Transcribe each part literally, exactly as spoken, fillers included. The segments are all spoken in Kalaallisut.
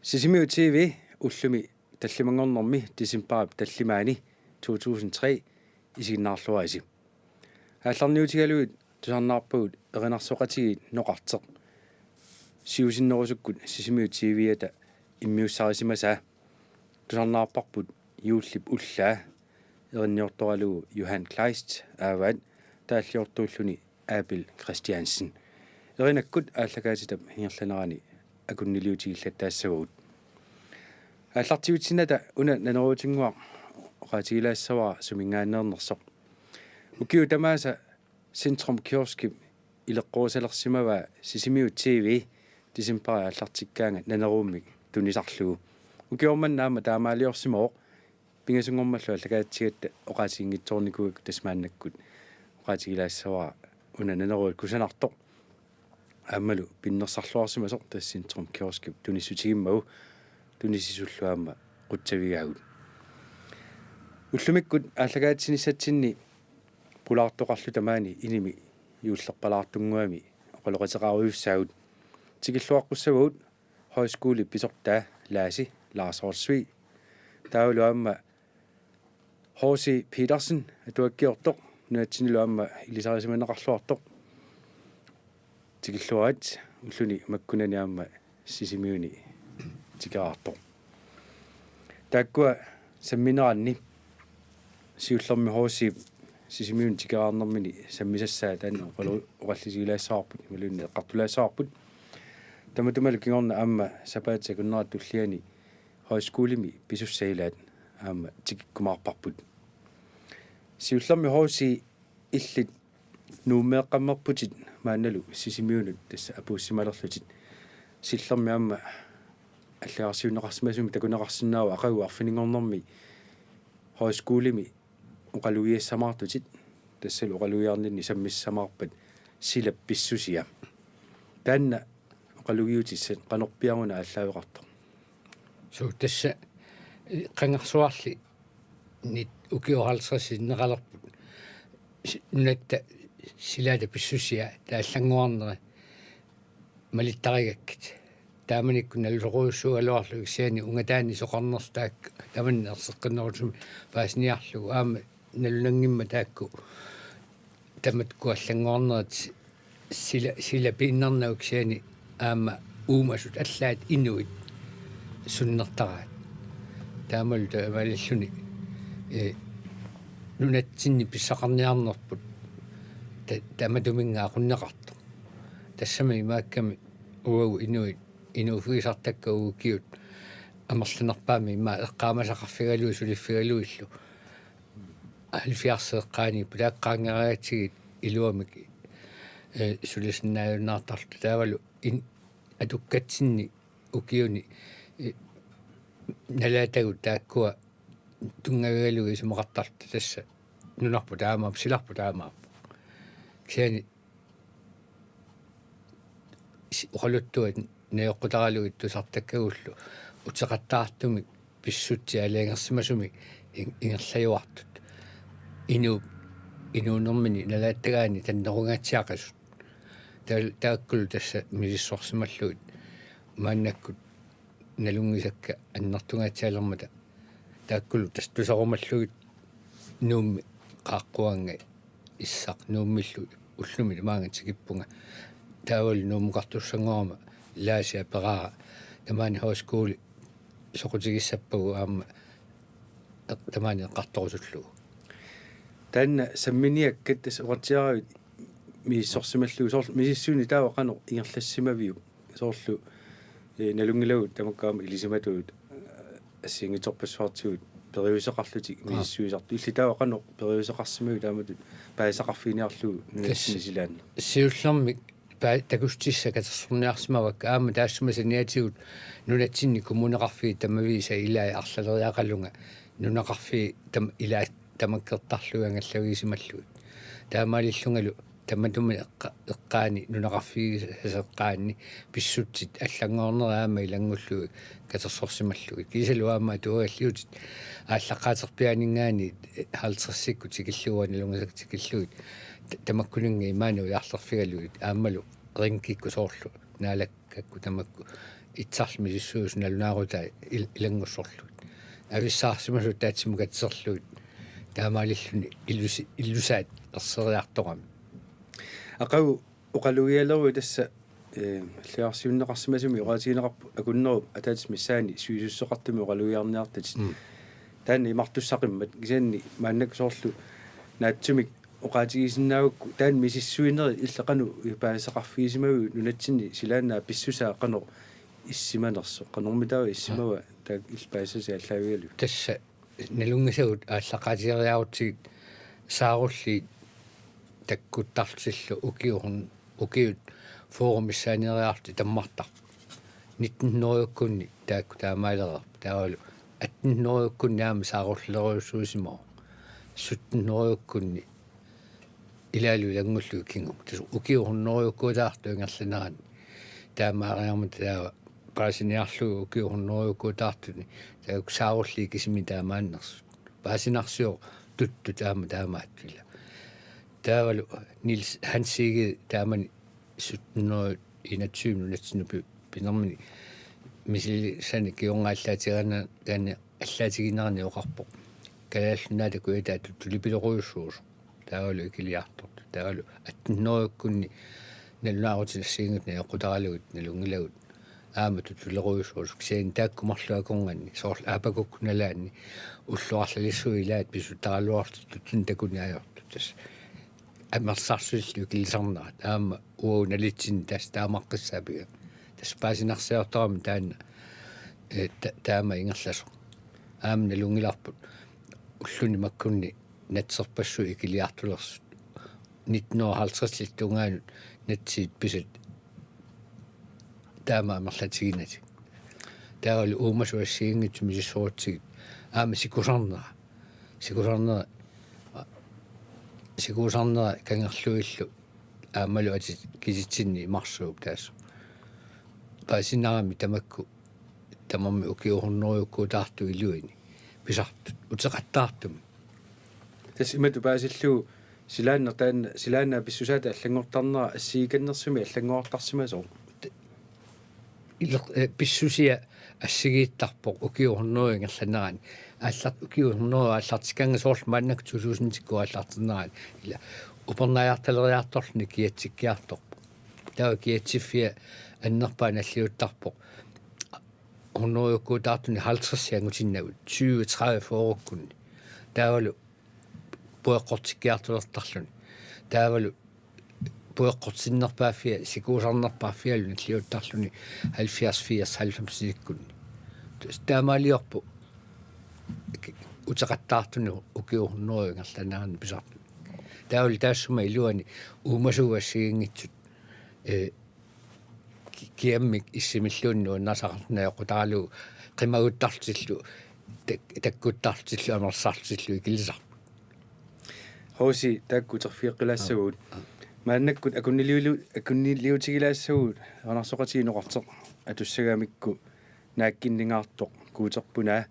Sisimiut T V ullumi tallimanngornermi decembarip tallimaani to tusind tre isiginnaarluarisi. Aallarniutigalugit tusarnaarpagut erinarsoqatigiit Noqarteq siusinnerusukkut Sisimiut T V-ata immiussarisimasaa. Tusarnaarparput juullip ullaa, erinniortoralugu Johan Kleist aavaat taalliortuulluni Abel Christiansen. Erinakkut aallakaatitap ingerlanerani akunniliutigillattaassavagut. Aallartiutsinnata una naneruutinnguaq oqaatigilaassavara suminngaanneernersoq. Ukiut tamaasa Centrum Kioskip ileqqorisalersimavaa Sisimiut T V decembarip aallartikkaanga naneruummik tunisarlugu. Ukioq manna aamma taamaaliorsimavoq, pingasunngormallu aallakaatitsigatta oqaatiginngitsoornikuugakku, tassa maannakkut oqaatigilaassavara una naneruut kusanartoq aammalu pinnersarluarsimasoq, tassa Centrum Kioskip tunissutigimmagu, tunisisullu aamma qutsavigaagut. Ullumikkut aallakaatinissatsinni pulaartoqarluta maani inimi juullerpalaartunnguami oqaloqateqarujussaagut. Tikilluaqqussavagut højskolip pisortaa Laasi Lars Olsvig. Taavalu aamma H C Petersen, atuakkiortoq, nunatsinnilu aamma ilisarisimaneqarluartoq. Tikilluarit, ulluni makkunani aamma Sisimiuni tikeraartoq. Taakkua sammineranni siullermik H C-p Sisimiuni tikeraarnermini sammisassaa taanna oqalu-, oqallisigilaassavarput imaluunniit eqqartulaassavarput. Tamatumalu kingorna aamma sapaatip akunnerata tulliani højskolimi pisussat ilaat aamma tikikkumaarparput. Siullermik H C, illit Nuummeeqqammerputit maannalu Sisimiunut tassa apuussimalerlutit. Siullermik aamma allagarsiunneqarsimasumik takuneqarsinnaavoq aqagu arfininngornermi højskolimi oqalugiassamaartutit, tassalu oqalugiarninni sammisasamaarpat silap pissusia. Taanna oqalugiutissat qanorpiaq una aallaaveqartoq? Suu, tassa, eh, qangarsuarli nit-, ukiut halvtreds sinneqalerput. Si-, nunatta silaata pissusia taava allanngorarneri malittarigakkit. Taamanikkut nalusorujussagaluarlugit, kisianni ungataani soqarnersoq taakku tamanna erseqqinnerusumik paasiniarlugu, aamma nalunanngimmat taakku tamakkua allanngorarnerit sila, sila piinnarnagu, kisianni aamma uumasut allaat inuit sunnertaraat. Taamalu taamaalilluni, eh, nunatsinni pissaqarniarnerput ta-, tamatuminnga aqunneqartoq. Tassami imaakkami uagut inuit inuuffigisartakkagut ukiut amerlanerpaamik immaqa eqqaamasaqarfigalugit suliffigalugillu. Halvfjerds eqqaaniippoq, taakku qaangereeratsigit iluamik, eh, sulisinnaajunnaartarluta. Taavalu in-, atukkatsinni ukiuni, eh, nalaatagut taakkua tunngavigalugit isumaqartarluta, tassa nunarput taamaappoq, silarput taamaappoq. Kisianni si-, oqaluttuat najoqqutaralugit tusartakkagullu uteqattaartumik pissutsit aalajangersimasumik in-, ingerlajuartut. Inuup, inuunermini nalaattagaani tannerungaatsiaqisut. Taal-, taakkulu tassa misissorsimallugit maannakkut nalunngisakka annertungaatsialermata. Taakkulu tassa tusarumallugit Nuummi qaaqquannga issaq Nuummillu ullumi tamaanga tikippunga. Taavalu Nuummukartussanngorama Laasi aperaara: Tamaani højskole soqutigissappagu aamma eq-, tamaani eqqartorusullugu? Taanna samminiakkat tassa oqartigaravit misissorsimallugu, soorlu misissuineq taava qanoq ingerlassimaviuk? Soorlu, eh, nalunngilagut tamakku aamma ilisimatuut, eh, assigiinngitsorpassuartigut periuseqarlutik. Aa. Misissuisartut. Illit taava qanoq periuseqarsimaviuk taamatut paasisaqarfiginiarlugu nunatsinni silaannaq? Siullermik pa-, takussutissat katersorniarsimavakka, aamma taassuma saniatigut nunatsinni kommuneqarfiit tamaviisa ilaat arlaleriaqalunga nunaqarfiit tam-, ilaat tamakkertarlugit angallavigisimallugit. Taamaalillungalu tamatuma eqqa-, eqqaani nunaqarfigisaseqqaanni pissutsit allanngornerat aamma ilanngullugit katersorsimallugit. Kiisalu aamma atuagalliutit aallaqqaaterpiaaninngaanniit halvtredsikkut tikillugu, nalungisakka tikillugit, ta-, tamakkuninnga imaanut ujarlerfigalugit aammalu ringikkut soorlu Naalak-, Taakku tamakku itsarli misissuisut nalunaaqutai il-, ilanngussorlugit. Avissaarsimasut ataatsimut katersorlugit. Taamaalilluni illusi-, illusaat erseriartorami. Aqagu oqalugialeruit tassa, eh, alliarsiunneqarsimasumi oqaatigineqarpoq akunnerup ataatsip missaani suisussuseqartumik oqalugiarniartutit. Mm. Taanna imartussaqimmat kisianni maannakkut soorlu naatsumik oqaatigisinnaagukku taanna misissuinerit illit qanoq paasisaqarfigisimaviuk nunatsinni silaannaap pissusaa qanoq issimanersoq, qanormitaava issimava taakku illit paasisasi aallaavigalugit? Tassa nalunngisagut aallaqqaatigeriarutsigit saarulliit takkuttarlutillu ukiuhun-, ukiut fyrre missaaniariarlutik tammartarput. Nitten hundrede-kkunni taakku taamaalereerput. Taavalu atten hundrede-kkunni aamma saarullilerujussuusimavoq. Sytten hundrede-kkunni ilaalu ilanngullugu kingumut. Tassa ukiut hundrede-kkuutaartut ingerlaneranni taamaariarmata taava paasiniarlugu ukiut hundrede-kkuutaartuni taakku saarulliit kisimik taamaannersut. Paasinarsioq tuttut aamma taamaattut ila. Taavalu Niels Hansigii taamani sytten hundrede enogtyve nunatsinnut pi-, pinermini misilisanik kingorna allaatigaana-, gaani allaatiginerani oqarpoq: Kalaallit Nunaata kujataata tuttulipilerujussuusoq. Taavalu ikiliartortut. Taavalu atten hundrede-kkunni nalunaaqutit assigiinngitsut najoqqutaralugit nalunngilagut aamma tuttulerujussuusut. Kisianni taakku marluk akornanni, soorlu aappakukku nalaanni, ullut arlalissuit ilaat pisuttaraluartut tuttunik takuneq ajortut. Tassa amerlisarlutillu ikilisarnerat aamma uagut nalitsinni tassa taamaqqissaaq piga. Tassa paasinarsiortarami taanna, eh, ta-, taama ingerlasoq. Aamma nalunngilarput ulluni makkunni natserpassuit ikiliartulersut. Nitten hundrede halvtredsit tungaanut natsiit pisat taama amerlatiginatik. Taavalu uumasut assigiinngitsut misissorutsigit aamma sikusarnera. Sikusarnera, sikusarnera kangerluillu aammalu atit kisitsinni imarsuup taassuma. Paasinarami tamakku tamarmik ukiut hundrede-kkuutaartut iluini pisartut uteqattaartumik. Tassa imatut paasillugu silaanneq taanna, silaannaap pissusaata allanngortarnera assigikannersumik allanngortarsimasoq. Ileq-, eh, pissusia assigiittarpoq ukiut hundrede ingerlanerani. Aallar-, ukiut hundrede aallartikkaangat soorlu maannakkut to tusindikkut aallartinnerani. Ila upernajartaleriartorluni kiatsikkiartorpoq. Taava kiatsiffia annerpaaq nalliuttarpoq hundrede-kkuutaartuni halvtredsit angutinnagu tyve, tredive, fyrrekkunni. Taavalu pueqqortikkiartulertarluni. Taavalu pueqqortinnerpaaffia, sikuusarnerpaaffialu nalliuttarluni halvfjerds, firs, halvfemsinikkunni. Tassa taamaaliorpoq uteqattaartuni ukiut hundrede ingerlanerani pisartuni. Taavalu taassuma iluani uumasugut assigiinngitsut, eh, ki-, kiammik issimilluunniit nuannarisaqarlutik najoqqutaralugu qimaguttarlutillu tak-, takkuttarlutillu amerlisarlutillu ikilisarput. H C, taakku uterfigeqqilaassavagut. Aa, aa. Maannakkut akunniliulu-, akunniliutigilaassagut Ernarsoqatigiit Oqartoq atussagamikku Naakkinningaartoq Guuterpunaa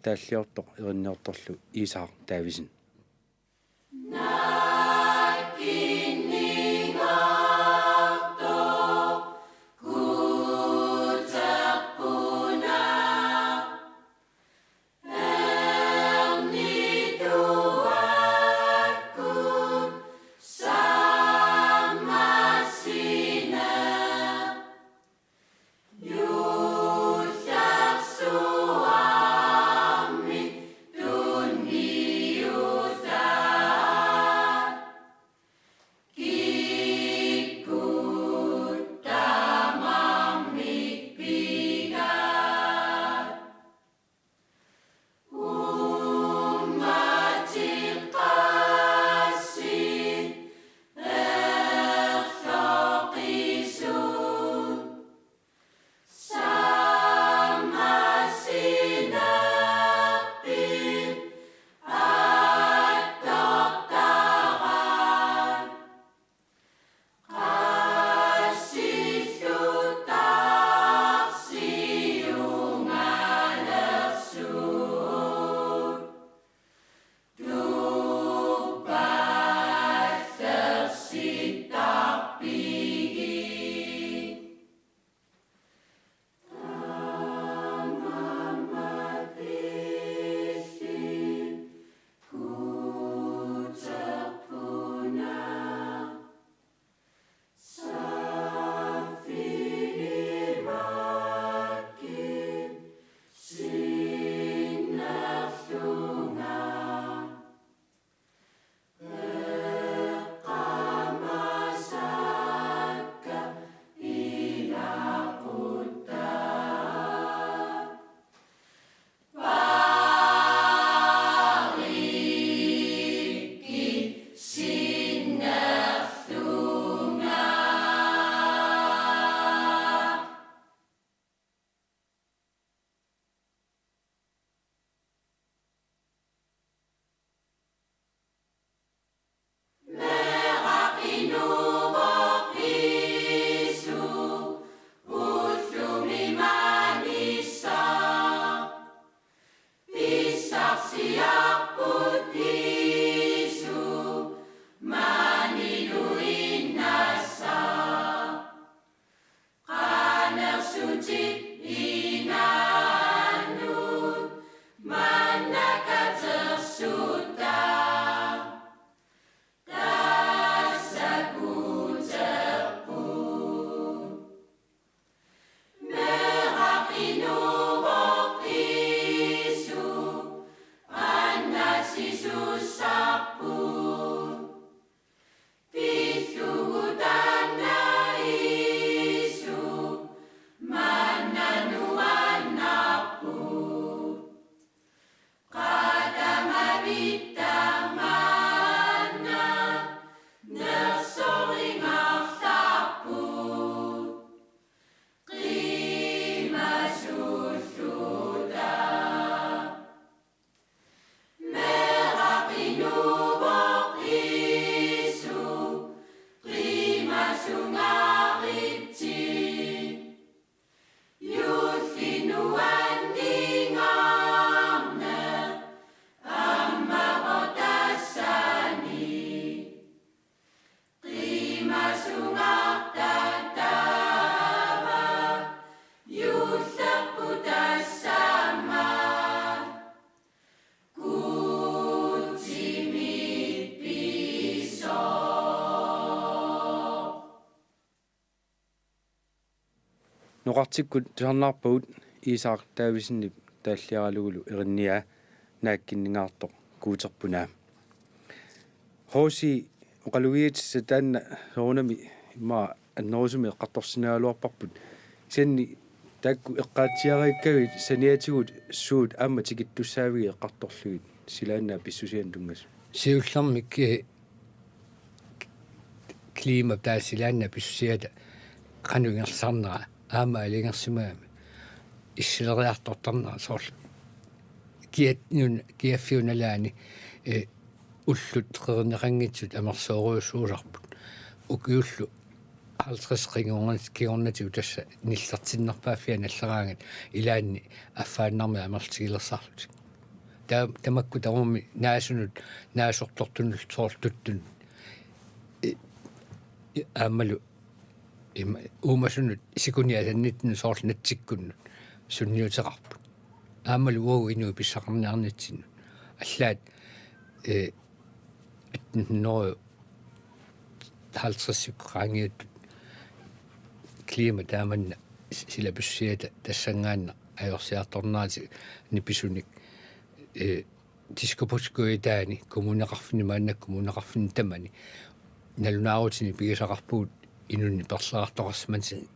taalliortoq erinniortorlu Isak Davidsen. Oqartikkut tusarnaarpagut Isak Davidsenip taalliaralugulu erinniaa naakkinningaartoq Guuterpunaa. H C, oqalugiitissa taanna soorunami immaqa annerusumik eqqartorsinnaagaluarparput. Kisianni taakku eqqaatsiariikkavit saniatigut suut aamma tikittussaavigit eqqartorlugit silaannaap pissusianut tunngasut? Siullermik, eh, klima taava silaannaap pissusiata qanoq ingerlasarnera aamma aalajangersimagami issileriartortarnera soorlu. Kiat-, nun-, kiaffiup nalaani, eh, ullut qerineqanngitsut amersoorujussuusarput. Ukiullu halvtreds kingornat-, kingornatigut tassa nillertinnerpaaffii analleraangat ilaanni affaannarmik amerlatigilersarlutik. Ta-, tamakku tamarmik naasunut, naasortortunut soorlu tuttunut. I-, i-, aammalu ima-, uumasunut sikuniasannittut soorlu natsikkunnut sunniuteqarput. Aammalu uagut inuit pissaqarniarnitsinnut. Allaat, eh, atten hundrede halvtredsikkut qaangiuttut klima taamanna s-, sila pissusiata tassanngaannaq ajorsiartornerata nipisunik, eh, Diskobugtip kujataani kommuneqarfinni maannakkut kommuneqarfinni tamani nalunaarutinik pigisaqarpugut inunnik perleriartoqarsimasineranik.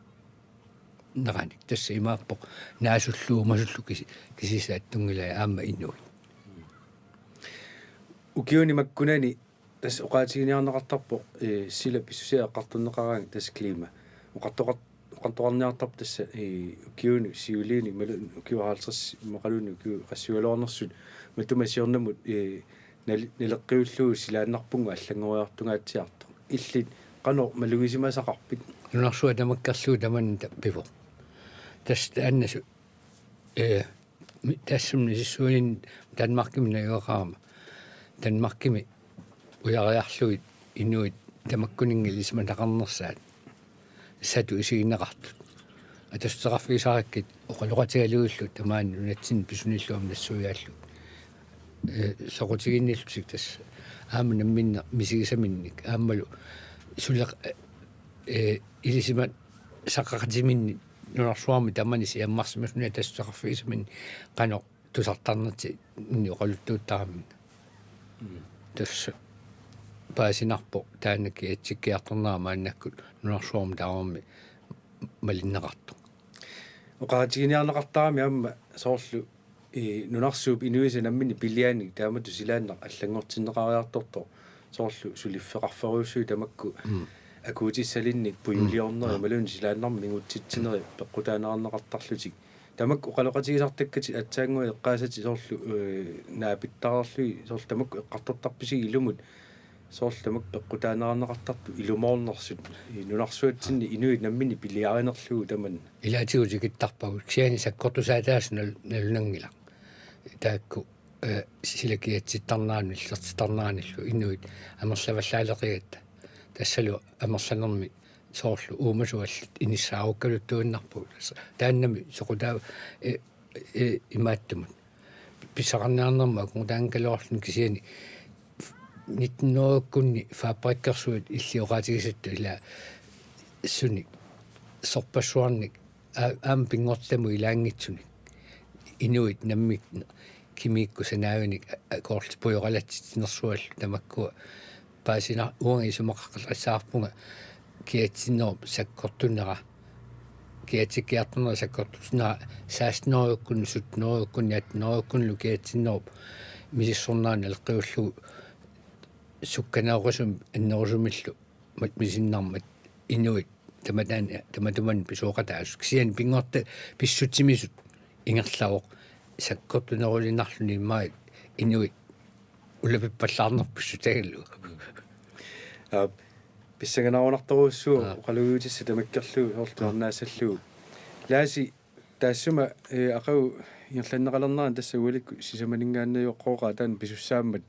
Tassa imaappoq naasullu uumasullu kisi-, kisiisa attunngilai aamma inuit. Ukiuni makkunani tassa oqaatiginiarneqartarpoq, eh, sila pissusia eqqartorneqaraangat tassa klima. Oqartoqar-, oqartoqarniartarpoq tassa, eh, ukiuni siuliini imaluunniit ukiut halvtreds immaqaluunniit ukiut qassiugaluarnersut matuma siornamut, eh, nali-, naleqqiullugu silaannarpunga allanngoriartungaatsiartoq. Illit qanoq malugisimasaqarpit? Nunarsuaq tamakkerlugu tamanna ta-, pivoq. Tassa taanna su-, eh, mi-, tassami misissuininni Danmarkimi najugaqarama. Danmarkimi ujariarlugit inuit tamakkuninnga ilisimataqarnersaat satu isigineqartut. Atassuteqarfigisarakkit oqaloqatigalugillu tamaani nunatsinni pisunillu aamma nassuiaallugit. Eh, soqutiginnillutik tassa. Aamma namminneq misigisaminnik. Aammalu suleq, eh, ilisimasaqaqatiminnik nunarsuarmi tamani siammarsimasunik atassuteqarfigisaminnik qanoq tusartarnertik oqaluttuuttaraminnga. Mm. Tassa paasinarpoq taanna kiatsikkiartornera maannakkut nunarsuarmi tamarmi malinneqartoq. Oqaatiginiarneqartarami aamma soorlu, eh, nunarsuup inuisa namminneq piliaannik taamatut silaannaq allanngortinneqariartortoq soorlu suliffeqarferujussuit tamakku Mm. akuutissalinnik pujuliorneri Mm. imaluunniit silaannarmik mingutsitsinerit peqqutaaneqartarlutik. Tamakku oqaloqatigisartakkatit aatsaannguaq eqqaasatit soorlu, eh, naapittareerlugit soorlu tamakku eqqartortarpisigit ilumut soorlu tamakku peqqutaaneqartartut ilumoornersut, eh, nunarsuatsinni inuit namminneq piliarinerlugu tamanna. Ilaatigut tikittarpagut kisianni sakkortusaataasut nal-, nalunanngilaq. Taakku, eh, sila kiatsittarneranut illertittarneranillu inuit amerlavallaaleqigatta. Tassalu amerlanermi soorlu uumasuallit inissaarukkaluttuinnarpugut. Taannami soqutaava, eh, eh, imaattumut. Pissaqarniarnermut akornutaanngikkaluarluni kisianni nitten hundrede-kkunni fabrikkersuit illit oqaatigisattut ila sunik sorpassuarnik aa-, aamma pinngortitamut ilaanngitsunik. Inuit nammineq kimiikkut sanaavinik a-, akoorlutik pujoqalatsitsinersuallu tamakkua paasina-, uanga isumaqaqqilarissaarpunga kiatsinnerup sakkortunera. Kiatsikkiartornera sakkortusinnera seksten hundrede-kkunni, sytten hundrede-kkunni, atten hundrede-kkunnilu kiatsinnerup misissornera naleqqiullugu sukkanerusumik annerusumillu mat-, misinnarmat inuit tamataani, tamatumanik pisooqataasut. Kisianni pinngortitaq pissutsimisut ingerlavoq sakkortunerulinnarluni immaqa inuit ulapippallaarnerput sutagallu. Aap, pissanganarunartorujussuuvoq Aap. oqalugiutissat tamakkerlugu soorlu Aap. tusarnaassallugu. Laasi, taassuma, eh, aqagu ingerlanneqalernerani tassa ualikkut sisamaninngaannajoqqooqaat taanna pisussaammat,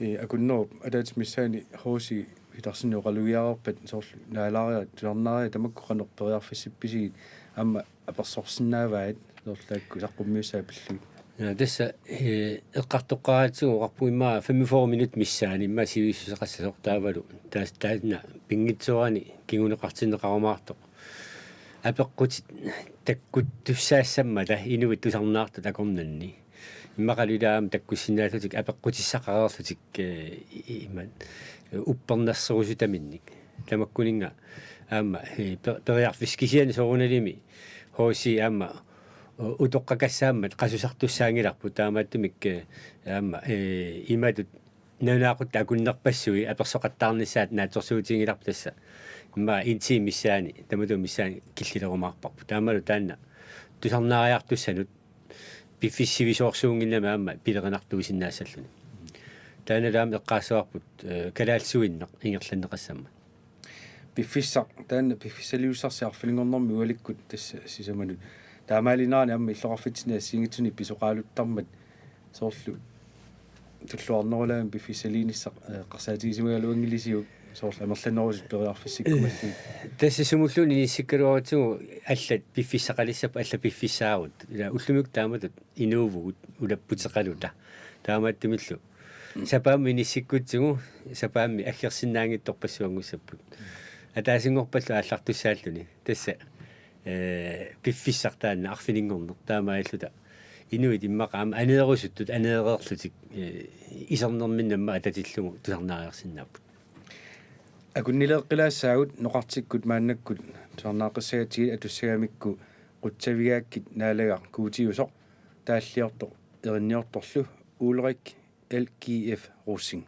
eh, akunnerup ataatsip missaani H C Petersen oqalugiareerpat soorlu naalaariat, tusarnaariat tamakku qanoq periarfissippisigit aamma apersorsinnaavaat soorlu taakku saqqummiussaat pillugit? Ja, tassa, eh, eqqartoqqaaratsigu oqarpunga immaqa femogfyrre minut missaani immaqa sivisussuseqassasoq taavalu taas-, taanna pinngitsoorani kinguneqartinneqarumaartoq. apeqqutit takkuttussaassammata inuit tusarnaartut akornanni. Immaqalu ilaamik takkussinnaallutik apeqqutissaqareerlutik, eh, i-, i-, iman, eh, uppernarsarusutaminnik. Tamakkuninnga aamma, eh, per-, periarfissaq kisianni soorunalimi H C aamma u-, utoqqakassaammat qasusartussaanngilarput taamaattumik, eh, aamma, eh, imatut nalunaaqutaq akunnerpassui apersoqattaarnissaat naatsorsuutiginngilarput tassa. Immaqa en time missaani, tamatuma missaani killilerumaarparput. Taamalu taanna tusarnaariartussanut piffissaq sivisoorsuunnginnami aamma pilerinartuusinnaassalluni. Taanna taama eqqaassavarput, eh, kalaallisuinnaq ingerlanneqassammat. Piffissaq, taanna piffissaliussarsi arfininngornermi ualikkut tassa sisamanut. Taamaalinerani aamma illoqarfitsinni assigiinngitsunik pisoqaaluttarmat soorlu tulluarnerulaamik piffissaliinissaq, eh, eqqarsaatigisimagaluanngilisiuk soorlu amerlanerusut periarfissikkumallugit. Tassa sumulluunniit inissikkaluarutsigu allat piffissaqalissapput, allat piffissaarut. Ila ullumikkut taamatut inuuvugut ulapputeqaluta. Taamaattumillu sapaammi inissikkutsigu, sapaammi aggersinnaanngitsorpassuanngussapput. Ataasinngorpallu aallartussaalluni. Tassa, eh, piffissaq taanna arfininngorneq taamaalilluta. Inuit immaqa aamma aneerusuttut aneereerlutik, eh, isernerminni aamma atatillugu tusarnaariarsinnaapput. Akunnileeqqilaassaagut noqartikkut maannakkut tusarnaaqqissagatsigit atussagamikku qutsavigaakkit Naalagaq Guutiusoq taalliortoq erinniortorlu Ulrik L G F Rosing.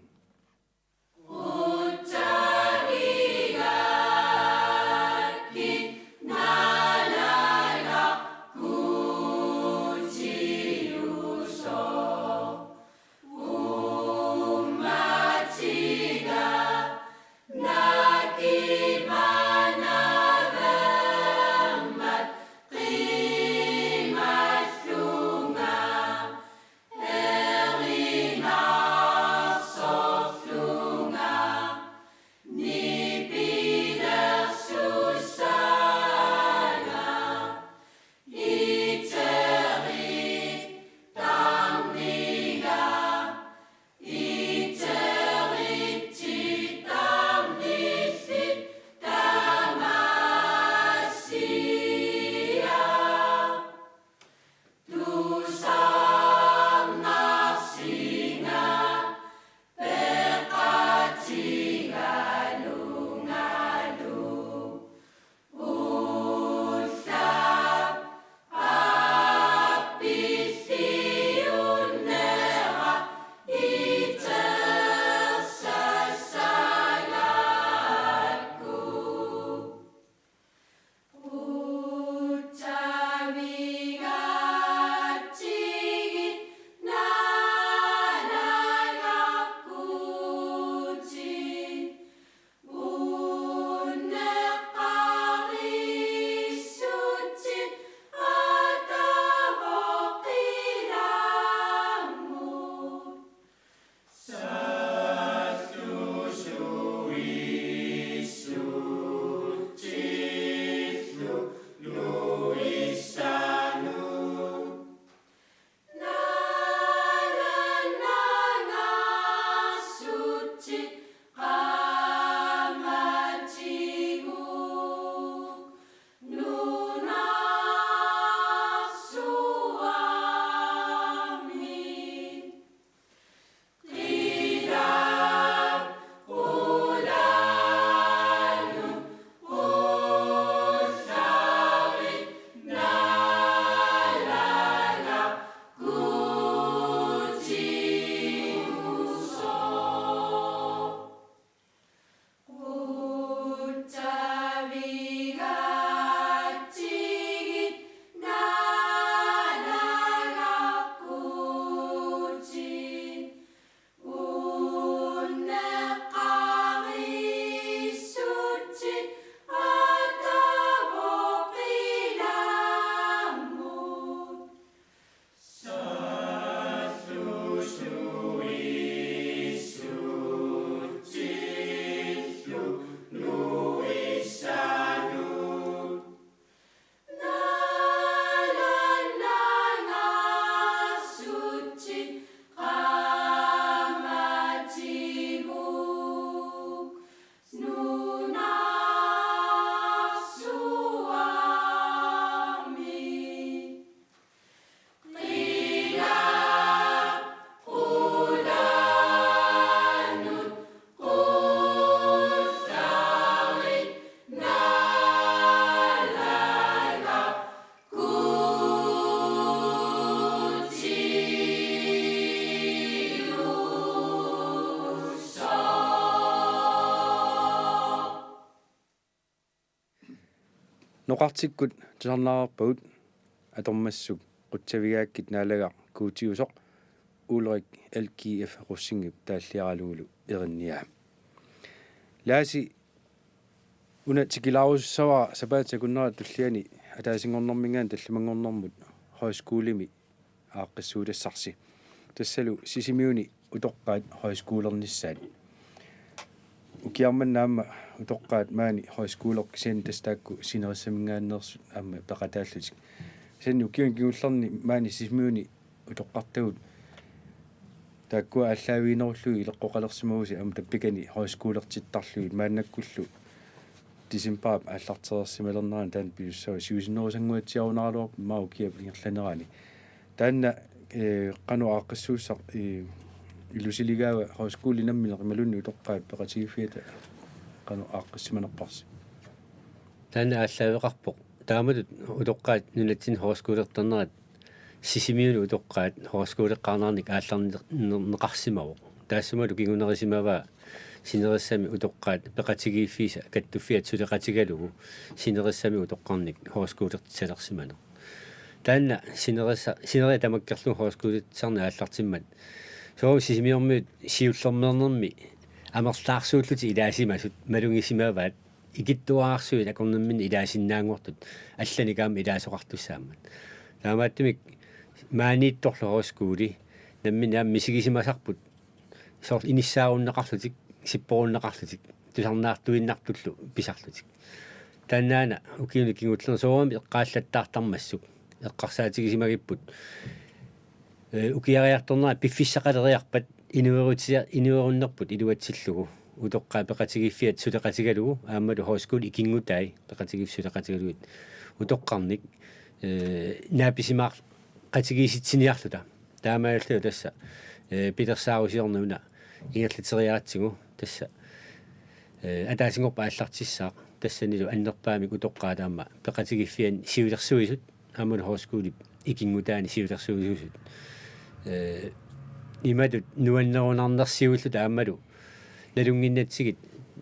Oqartikkut tusarnaarpagut atormassuk qutsavigaakkit naalagaq Kuutiusoq Ulrik L G F Rosingip taalliaralugulu erinniaa. Laasi, una tikilaarusussavara sapaatip akunnerata tulliani ataasinngornerminngaanniit tallimanngornermut højskolemi aaqqissuutassarsi. Tassalu Sisimiuni utoqqaat højskolernissaat. Ukiarmanna aamma utoqqaat maani højskoleq kisianni tassa taakku sinerissaminngaanneersut aamma peqataallutik. Kisianni ukiuni kingullerni maani Sisimiuni utoqqartagut taakkua aallaaviginerullugit ileqqoqalersimavusi aamma tappikani højskolertittarlugit maannakkullu decembarip aallartereersimalernerani taanna pisussava siusinnerusanguatsiarunaraluarpoq immaqa ukiap ingerlanerani. Taanna, eh, qanoq aaqqissuussaq, eh, ilusiligaava højskoli nammineq imaluunniit utoqqaat peqatigiiffiata qanoq aaqqissimanerparsi? Taanna aallaaveqarpoq. Taamatut utoqqaat nunatsinni højskolertarnerat Sisimiuni utoqqaat højskoleqqaarnernik aallarneqarsimavoq. Taassumalu kingunerisimavaa sinerissami utoqqaat peqatigiiffiisa kattuffiat suleqatigalugu sinerissami utoqqarnik højskolertissalersimaneq. Taanna sinerissa-, sineria tamakkerlugu højskolertitsisarneq aallartimmat. Soorlu Sisimiormiut siullermeernermi amerlaarsuullutik ilaasimasut malugisimavaat ikittuararsuit akornamminni ilaasinnaanngortut allanik aamma ilaasoqartussaammat. Taamaattumik maaniittorlu højskoli nammineq aamma misigisimasarput soorlu inissaarunneqarlutik, sipporunneqarlutik, tusarnaartuinnartullu pisarlutik. Taannaana ukiuni kingullerni soorunami eqqaallattaartarmassuk eqqarsaatigisimagipput. Eh, ukiariartornera piffissaqaleriarpat inuerutia-, inuerunnerput iluatsillugu utoqqaat peqatigiiffiat suleqatigalugu aammalu højskoli ikinngutai peqatigiiffik suleqatigalugit utoqqarnik, eh, naapisimaaqatigiissitsiniarluta. Taamaalilluni tassa, eh, pilersaarusiorneq una ingerlateriaratsigu tassa, eh, ataasinngorpat aallartissaaq tassanilu annerpaamik utoqqaat aamma peqatigiiffianni siulersuisut aammalu højskolip ikinngutaani siulersuisuusut. Eh, imatut nuannerunarnersiuilluta aammalu nalunnginnatsigit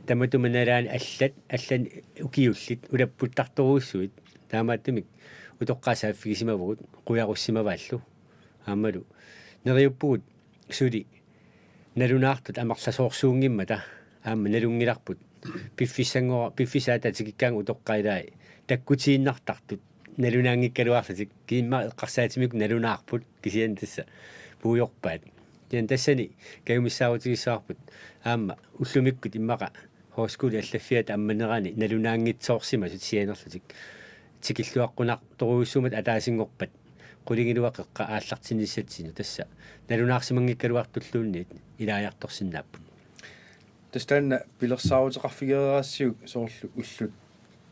tamatuma nalaani allat, allat ukiullit ulapputtartorujussuit. Taamaattumik utoqqaat saaffigisimavugut qujarussimavaallu. Aammalu neriuppugut suli nalunaartut amerlasoorsuunngimmata aamma nalunngilarput. Piffissanngora-, piffissap aataa tikikkaangat utoqqaat ilai takkutiinnartartut nalunaanngikkaluarlutik, kiimma eqqarsaatimikkut nalunaarput kisianni tassa puigorpaat. Kisianni tassani kajumissaarutigissavarput aamma ullumikkut immaqa højskoli allaffiata ammanerani nalunaanngitsoorsimasut sianerlutik. Tikilluaqqunartorujussuummat ataasinngorpat qulingiluat qeqqat aallartinnissatsinnut tassa nalunaarsimanngikkaluartulluunniit ilaajartorsinnaapput. Tassa taanna pilersaaruteqarfigereerassiuk soorlu ullut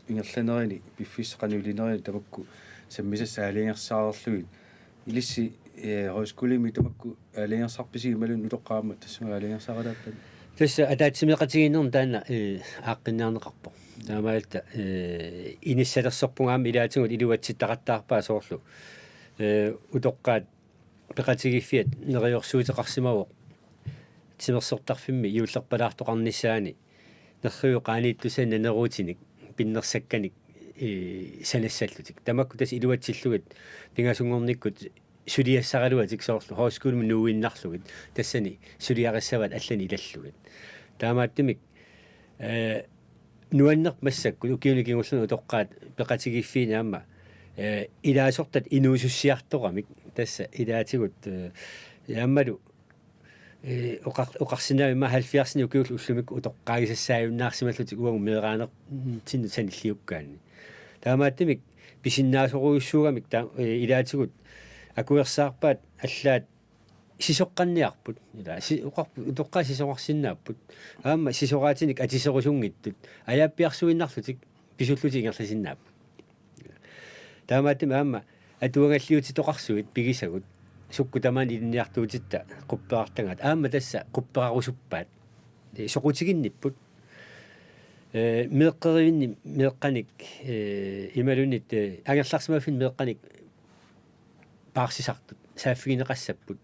ingerlanerini piffissaq qanoq ilinerini tamakku sammisassat aalajangersaarlugit. Ilissi, eh, højskolimi tamakku aalajangersarpisi imaluunniit utoqqaat aamma tassunga aalajangersaaqataappat? Tassa ataatsimeeqatigiinnermi taanna, eh, aaqqinniarneqarpoq. Taamaalilluta, eh, inissalersorpunga aamma ilaatigut iluatsittaqattaarpaa soorlu, eh, utoqqaat peqatigiiffiat neriorsuuteqarsimavoq timersortarfimmi juullerpalaartoqarnissaani nerriviup qaaniittussaani naneruutinik pinnersakkanik, eh, sanassallutik. Tamakku tassa iluatsillugit pingasunngornikkut suliassaraluatik soorlu højskolimi nuuinnarlugit tassani suliarissavaat allanik ilallugit. Taamaattumik, eh, nuannerpoq massakkut ukiuni kingullerni utoqqaat peqatigiiffiini aamma, eh, ilaasortat inuusussiartoramik tassa ilaatigut, eh, aammalu, eh, oqar-, oqarsinnaavimma halvfjerdsinik ukiullit ullumikkut utoqqaagisassaajunnaarsimallutik uagut meeraanertinnut sanilliukkaanni. Taamaattumik pisinnaasorujussuugamik ta-, eh, ilaatigut akuersaarpaat allaat sisoqqanniarput. Ila si-, oqarput utoqqaat sisoqarsinnaapput. Aamma sisoraatinik atiserusunngitsut ajaappiarsuinnarlutik pisullutik ingerlasinnaapput. Taamaattumik aamma atuagalliutitoqarsuit pigisagut sukkut tamaani ilinniartuutitta qupperartagaat aamma tassa qupperarusuppaat. Eh, soqutiginnipput. Eh, meeqqerivinni meeqqanik, eh, imaluunniit, eh, angerlarsimaffinni meeqqanik paarsisartut saaffigineqassapput.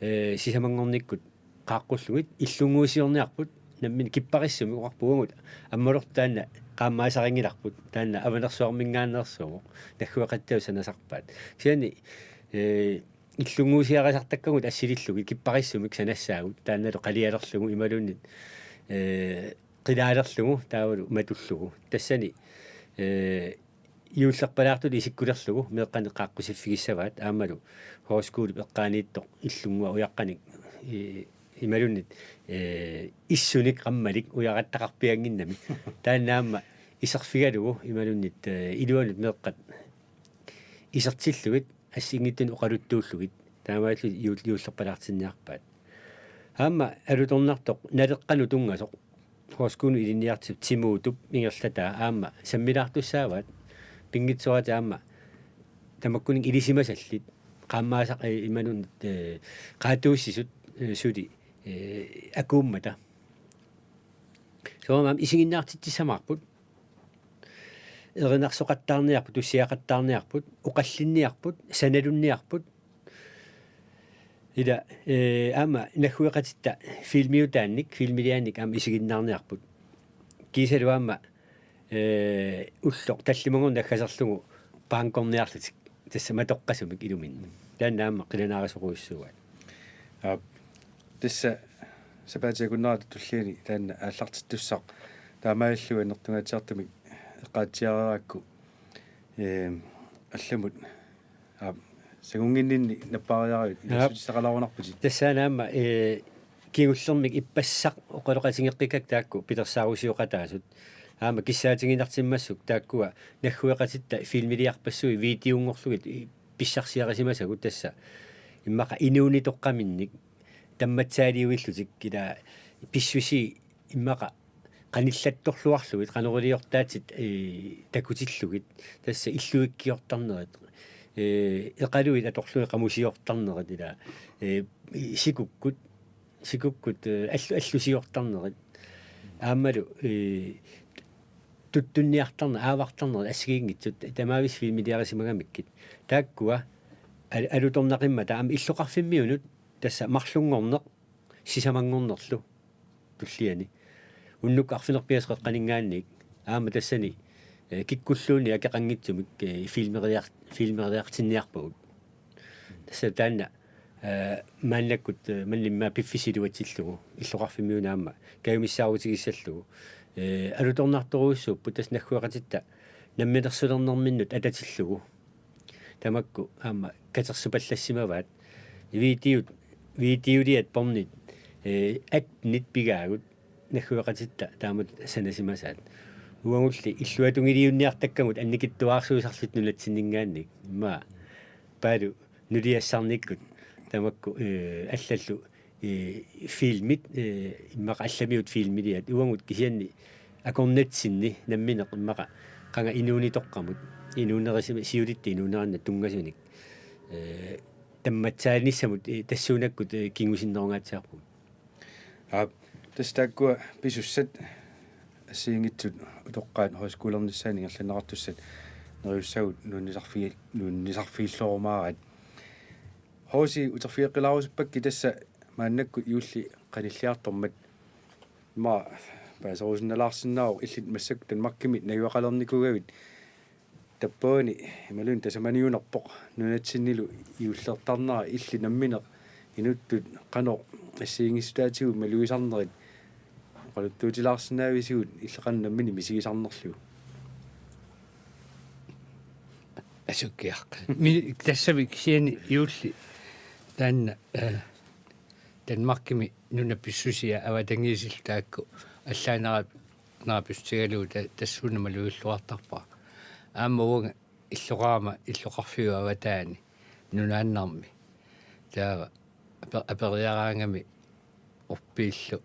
Eh, sisamanngornikkut qaaqqullugit illunnguusiorniarput. nammineq kipparissumik oqarpoq uagut ammalortoq taanna qaammaasarinngilarput, taanna Avanersuarminngaanneersuuvoq, naggueqatitta sanasarpaat. Kisianni, ee, illunnguusiarisartakkagut assilillugit kipparissumik sanassaagut, taannalu qalialerlugu imaluunniit, ee, qilaalerlugu taavalu matullugu. Tassani, ee, juullerpalaartut isikkulerlugu meeqqanik qaaqqusiffigissavaat aammalu højskolip eqqaaniittoq illunnguaq ujaqqanik, ee, imaluunniit, ee, issunik qammalik ujarattaqarpiannginnami. Taanna aamma iserfigalugu imaluunniit, ee, iluanut meeqqat isertillugit assigiinngitsunik oqaluttuullugit. Taamaalillutik juul-, juullerpalaartinniarpaat. Aamma alutornartoq Naleqqanut tunngasoq, højskolimi ilinniartitsisup Timuutup ingerlataa aamma sammilaartussaavaat, pinngitsooratik aamma tamakkuninnga ilisimasallit, qaammaasaq, ee, imaluunniit, ee, qaatuussisut, ee, suli, ee, akuummata. Soorunami aamma isiginnaartitsissamaarput. Erinarsoqattaarniarput, tussiaqattaarniarput, oqallinniarput, sanalunniarput. Ila, ee, aamma naggueqatitta filmiutaannik, filmiliaannik aamma isiginnaarniarput. Kiisalu aamma, ee, ulloq tallimanngorneq naggaserlugu paankorniarlutik. Tassa matoqqasumik iluminni. Taanna aamma qilanaarisorujussuuaat. Aap. Tassa sapaatip akunnerata tulliani taanna aallartittussaq. Taamaalillugu annertungaatsiartumik eqqaatsiareerakku, ee, allamut, aap, sangunnginninni nappaariaravit, aap, ilaassutissaqalaarunarputit. Tassaana aamma, ee, kingullermik ippassaq oqaloqatigeqqikkakka taakku pilersaarusioqataasut. Aamma kissaatiginartimmassuk taakkua naggueqatitta filmiliarpassuit videonngorlugit pissarsiarisimasagut, tassa immaqa inuunitoqqaminnik tammatsaaliuillutik, ila pissusii immaqa qanillattorluarlugit, qanoq iliortaatsit, ee, takutillugit, tassa illuikkiortarnerit, ee, eqaluit atorlugit qamusiortarnerit, ila, ee, sikukkut, sikukkut, ee, allu-, allusiortarnerit. Aammalu, ee, tuttunniartarnerit, aavartarnerit assigiinngitsut, tamaavisa filmiliarisimagamikkit. Taakkua al-, alutornaqimmata aamma illoqarfimmiunut, tassa marlunngorneq sisamanngornerlu tulliani. Unnukkut arfineq-pingasut qeqqaninngaanniit aamma tassani, ee, kikkulluunniit akeqanngitsumik, ee, filmeriar-, filmeriartinniarpagut. Tassa taanna, ee, maannakkut, ee, manna immaqa piffissaq iluatsillugu, illoqarfimmiunut aamma kajumissaarutigissarlugu, ee, alutornartorujussuupput, tassa naggueqatitta namminersulernerminnut atatillugu. Tamakku aamma katersupallassimavaat. Videot, videoliat pornit, ee, attenit pigaagut, naggueqatitta taamatut sanasimasaat. Uagulli illuatungiliunniartakkagut annikitsuararsuisarlutik nunatsinninngaanniit. Immaqa Paalu nuliassarnikkut tamakku, ee, allallu, ee, filmit, ee, immaqa allamiut filmiliat, uagut kisianni akornatsinni nammineq immaqa qanga inuunitoqqamut, inuunerisima-, siulitta inuunerinnut tunngasunik, ee, tammatsaalinissamut, ee, tassuunakkut, ee, kingusinnerungaatsiarpugut. Aap, tassa taakkua pisussat assigiinngitsut utoqqaat højskolernissaannik ingerlanneqartussat neriussaagut nuannisarfigi-, nuannisarfigilluarumaaraat. H C, uterfigeqqilaarusuppakka tassa maannakkut juulli qanilliartormat. Immaqa paaserusunnalaarsinnaavoq illit massakkut Danmarkimi najugaqalernikuugavit. Tappavani imaluunniit tasamaniunerpoq nunatsinnilu juullertarnera, illit nammineq inuttut qanoq assigiinngissuteqartigut malugisarnerit oqaluttuutilaarsinnaavisigut, illit qanoq nammineq misigisarnerlugu? Asukkiaq. Mi-, tassami kisianni juulli taanna, ee, Danmarkimi nunap pissusia avatangiisillu taakku allaanera-, nera pissutigalugu ta-, tassuuna malugilluartarpara. Aamma uanga illoqarama illoqarfiup avataani nunaannarmi. Taava ape-, aperiaraangami orpiillu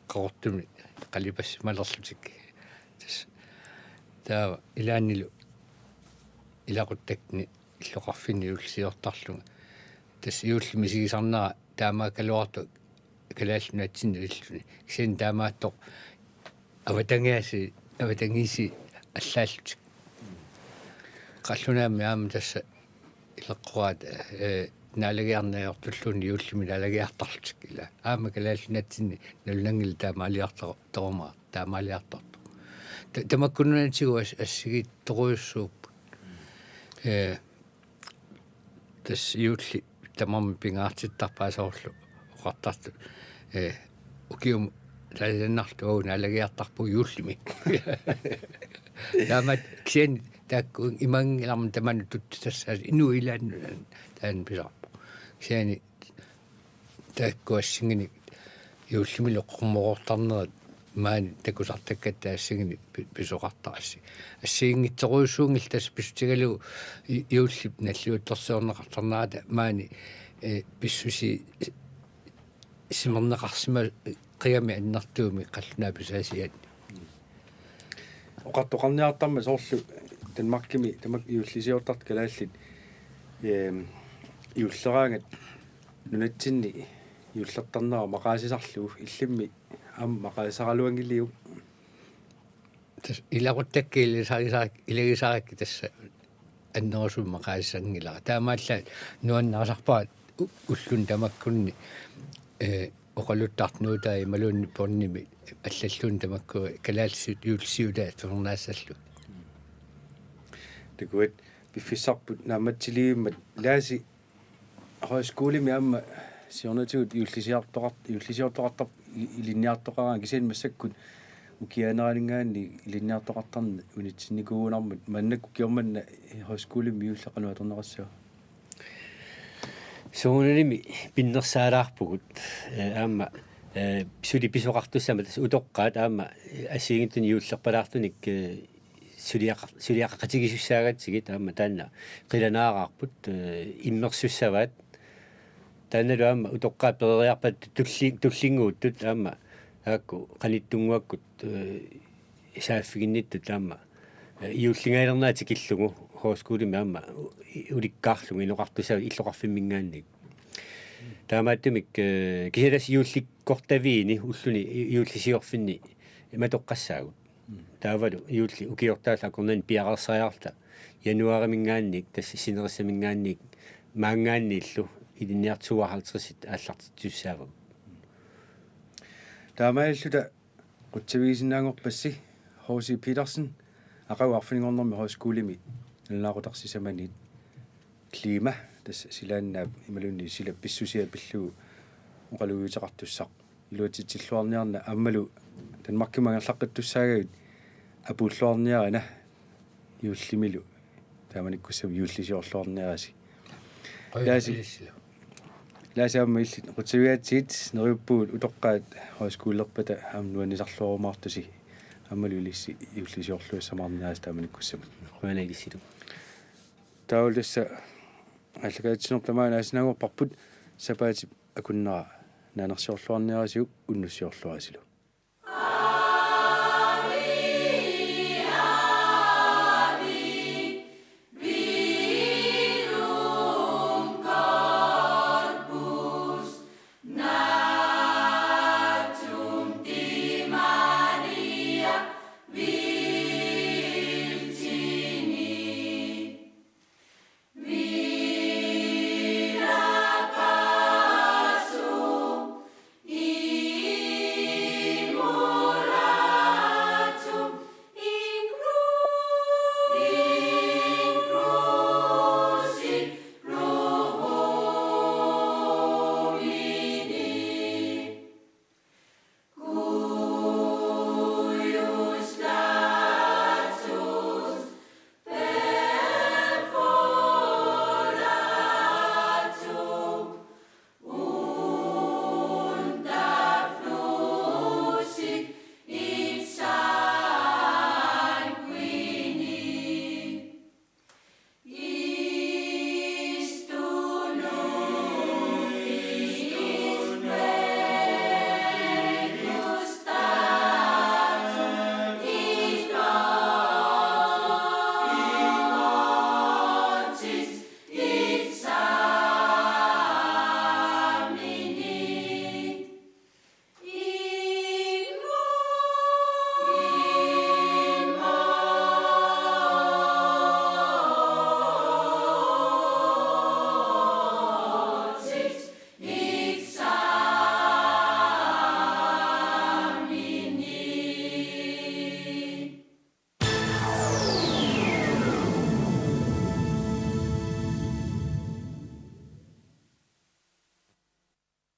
Qaqortumi qalipassimalerlutik. Tassa taava ilaannilu ilaquttakkanni illoqarfinni juullisiortarlunga. Tassa juulli misigisarnera taamaakkaluartoq Kalaallit Nunatsinni illuni. Kisianni taamaattoq avatangiisi-, avatangiisii allaallutik. Qallunaammi aamma tassa ileqqoraat, ee, naalagiarneq ajortulluunniit juullimi naalagiartarlutik ilaa. Aamma Kalaallit Nunatsinni nalunanngilaq taamaaliartor-, toruma, taamaaliartortoq. Ta-, tamakku nunatigut as-, assigiittorujussuupput. Ee, tassa juulli tamarmik pingaartittarpaat soorlu oqartartut. Ee, ukiumut taasannarlugu naalagiartarpugut juullimi. Taamaat kisianni taakku imaanngilarmi tamanut tuttutassaasut inuit ilaannut taanna pisarpoq. Kisianni taakku assinginik juullimilu qummoroortarnerat maani takusartakkatta assinginik pi-, pisoqartarassi. Assigiinngitsorujussuunngillat tassa pissutigalugu ju-, juullip nalliuttorsiorneqartarnerata maani, ee, pissusi-, simerneqarsimaqigami annertuumik qallunaat pisaasiaanni. Oqartoqarniartarmat soorlu Danmarkimi tamakku juullisiortartut kalaallit, eem, juulleraangat nunatsinni juullertarnera maqaasisarlugu illimmi aamma maqaasisaraluanngiliuk? Tassa ilaquttakka ilagisaarik-, ilagisaarakku tassa annerusumik maqaasisanngilara. Taamaallaat nuannarisarpara u-, ulluni tamakkunni, ee, oqaluttartut nuutaat imaluunniit båndimi allalluunniit tamakku kalaallisut juullisiutaat tusarnaassallugit. Takuat piffissarput naammatsilivimmat Laasi højskolemi aamma siornatigut juullisiortoqart-, juullisiortoqartarpoq i-, ilinniartoqaraangat kisianni massakkut ukiaaneraninngaanniit ilinniartoqartarneq unitsinnikuugunarmat maannakkut ukiormanna højskolemi juulleq qanoq atorneqassava? Soorunalimi pinnersaalaarpugut, ee, aamma, ee, suli pisoqartussammat tassa utoqqaat aamma, ee, assigiinngitsunik juullerpalaartunik, ee, suliaqa-, suliaqaqatigiissussaagatsigit aamma taanna qilanaaraarput, ee, immersussavaat. Taannalu aamma utoqqaat peroriarpaat tulli-, tullinnguuttut aamma taakku qanittunnguakkut, ee, saaffiginnittut aamma, ee, juullingajalernerat tikillugu højskolemi aamma u-, ulikkaarlugu inoqartussaavoq illoqarfimminngaanniit. Taamaattumik, ee, kisianni tassa juullikkortaviini ulluni juullisiorfinni matoqqassaagut. Taavalu juulli ukiortaallu akornanni piareersariarluta januaariminngaanniit tassa sinerissaminngaanniit maanngaanniillu ilinniartut tooghalvtredsit aallartittussaavagut. Taamaalilluta qutsavigisinnaanngorpassi H C Petersen, aqagu arfininngornermi højskolemi nalunaaqutaq sisamaniit klima, tassa silaannaap imaluunniit silap pissusia pillugu oqalugiuteqartussaq iluatsitsilluarniarina aammalu Danmarkimut angerlaqqittussaagavit apuulluarniarina juullimilu taamanikkussamut juullisiorluarniarisi. Laasi, Laasi aamma illit qutsavigaatsigit, neriuppugut utoqqaat højskolerpata aamma nuannisarluarumaartusi aammalu ilissi juullisiorluassamaarniarisi taamanikkussamut. Qujanaq ilissilu. Taavalu tassa aallakaatitsinerput tamaat naasinaanngorparput, sapaatip akunnera naanersiorluarniarisiuk unnussiorluarisilu.